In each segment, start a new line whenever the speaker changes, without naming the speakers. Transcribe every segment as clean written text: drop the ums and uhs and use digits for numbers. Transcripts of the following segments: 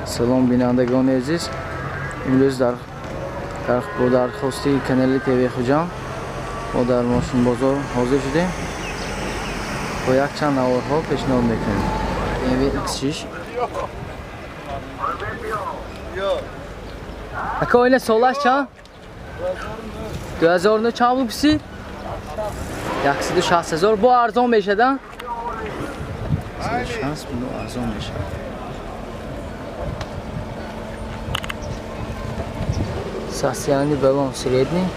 Салом бинандагони азиз. Имрӯз дар бо дархости канали ТВ Хуҷанд мо дар мошинбозор ҳозир шудем. Бо якчанд наворҳо пешниҳод мекунем. BMW X6. Ака ина солаш чанд? 2009 чанд буд писи? 160 ҳазор. Бо арзон мешад, 160 бо арзон мешад. Состояние баллон средний.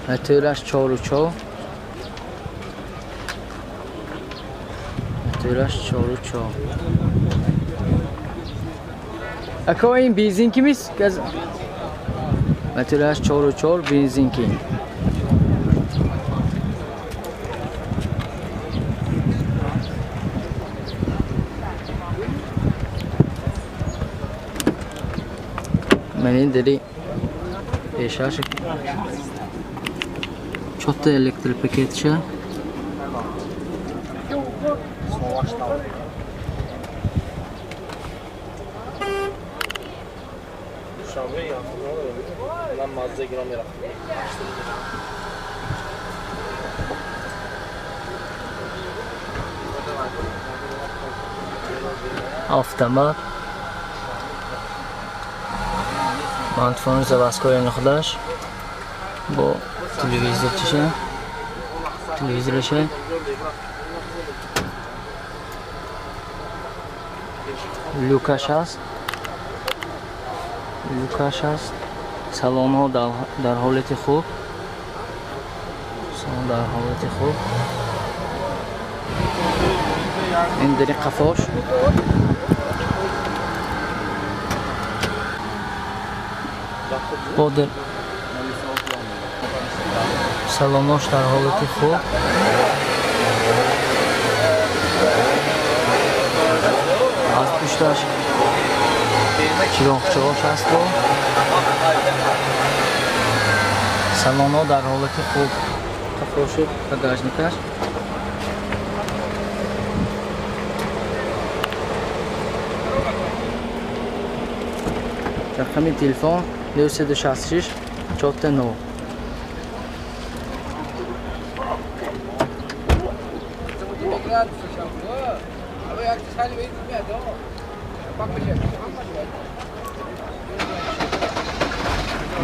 Мотораш 4.4. Мотораш 4.4. Ака ин бензин кимис? Мотораш 4.4 бензин ки. Менин дери пешаш чотта электропакетча. Автомат. Мантфон заводской худаш бо телевизорчиша, телевизорша. Люкаш аст, люкаш аст. Салонҳо дар ҳолати хуб, салон дар ҳолати хуб. Ин дари қафош. Бодер салонош дар ҳолати хуб. Аз пушташ чироғчаҳош аст. Бо салонҳо дар ҳолати хуб. Қафошу багажникаш. Рақами телефон 966 49.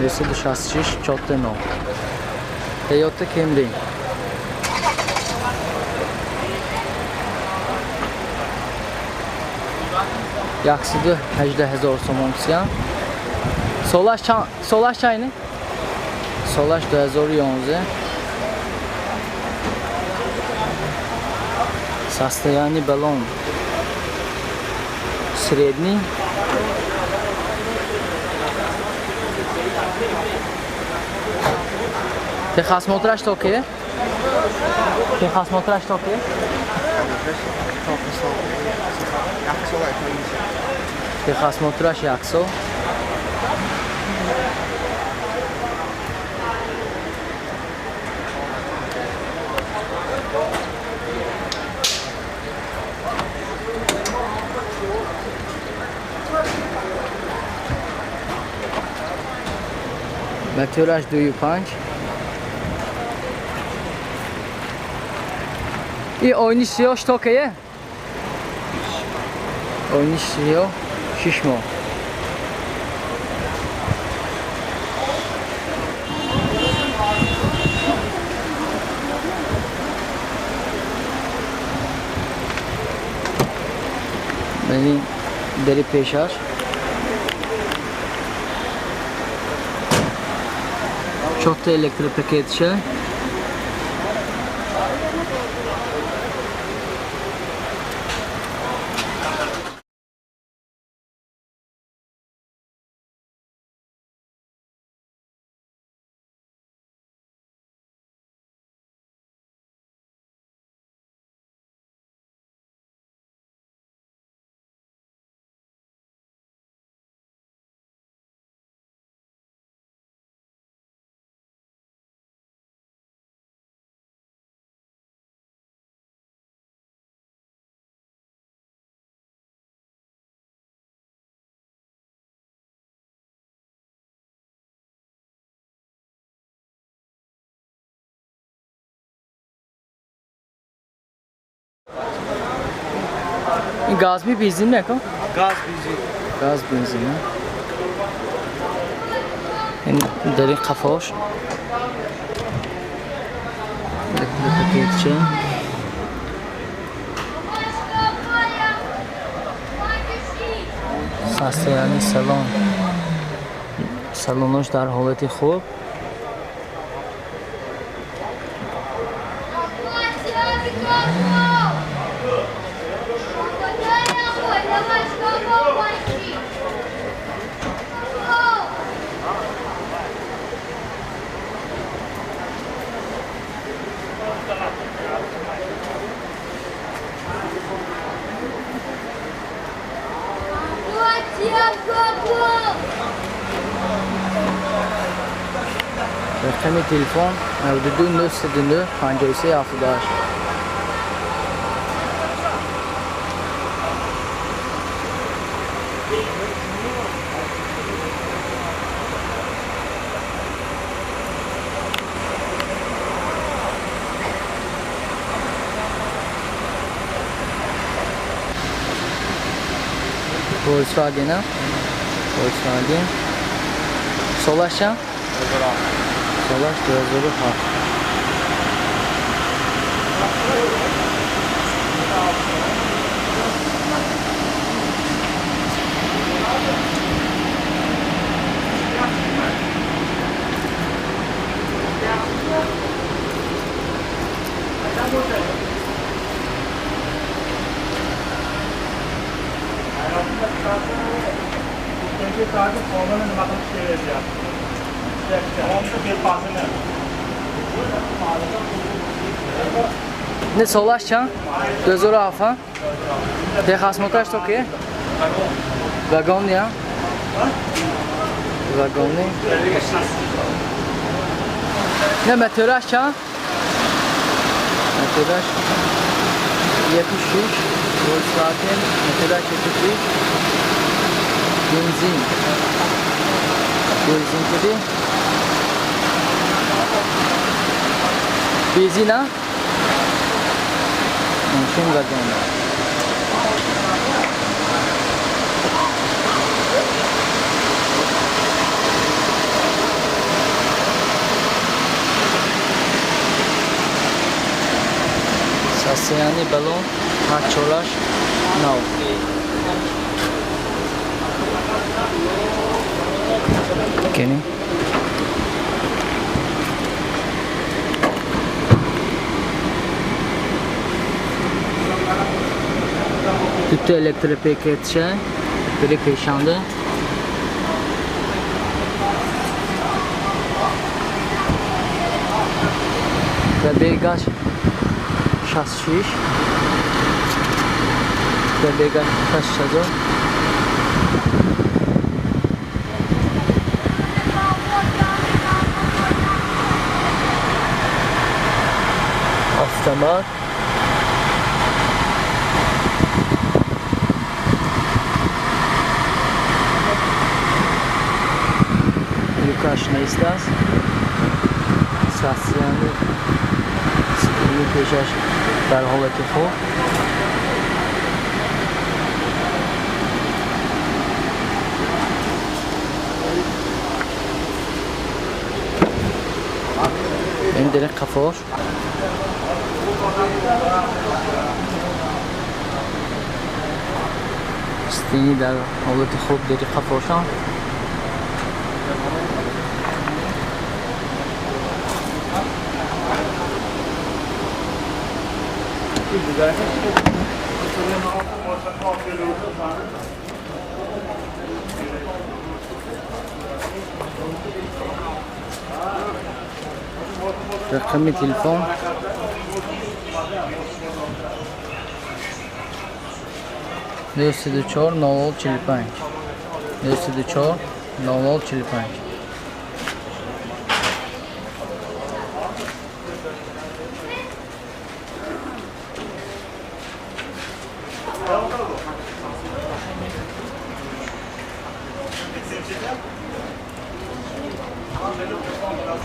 966 49. Toyota Camry. 118 000 сомон кисиян. Солаш чанд? Солаш чайни? Солаш 2011. Состояние баллон средний. Техосмотраш то ки? Техосмотраш то ки? Техосмотраш як сол. Мотораш 2.5. И ойни сиёҳ что кае? Ойни сиёҳ 6 моҳ. Мани дари пешаш. Чорта электропакетша. این گاز می بنزین نکن؟
گاز بنزین.
گاز بنزین. این در این قفاش. پکیتچه. Состояние салон. Салонаш дар ҳолати хуб. Рақами телефон 92 909 53 78. Volkswagen, Volkswagen. Солаш чанд? Солаш 2007. Не солаш чанд? 2007. Техосмотраш то ки? Вагон я? Вагони. Не мотораш чанд? Мотораш 76. Volkswagen мотораш 76. Бензин. Бензин куди? Бензин, а? Мошин вагон. Состояние баллон ҳар чораш нав. Кени? Дута электропакетша, бири пешанда. Пробегаш 66. Пробегаш 6000. Автомат. Люкаш неистааст. Состояние пешаш дар ҳолати хуб. Ин дери қафош. Стени дар ҳолати хуб дери қафошам. Рақами телефон 904 00 45 904 00 45.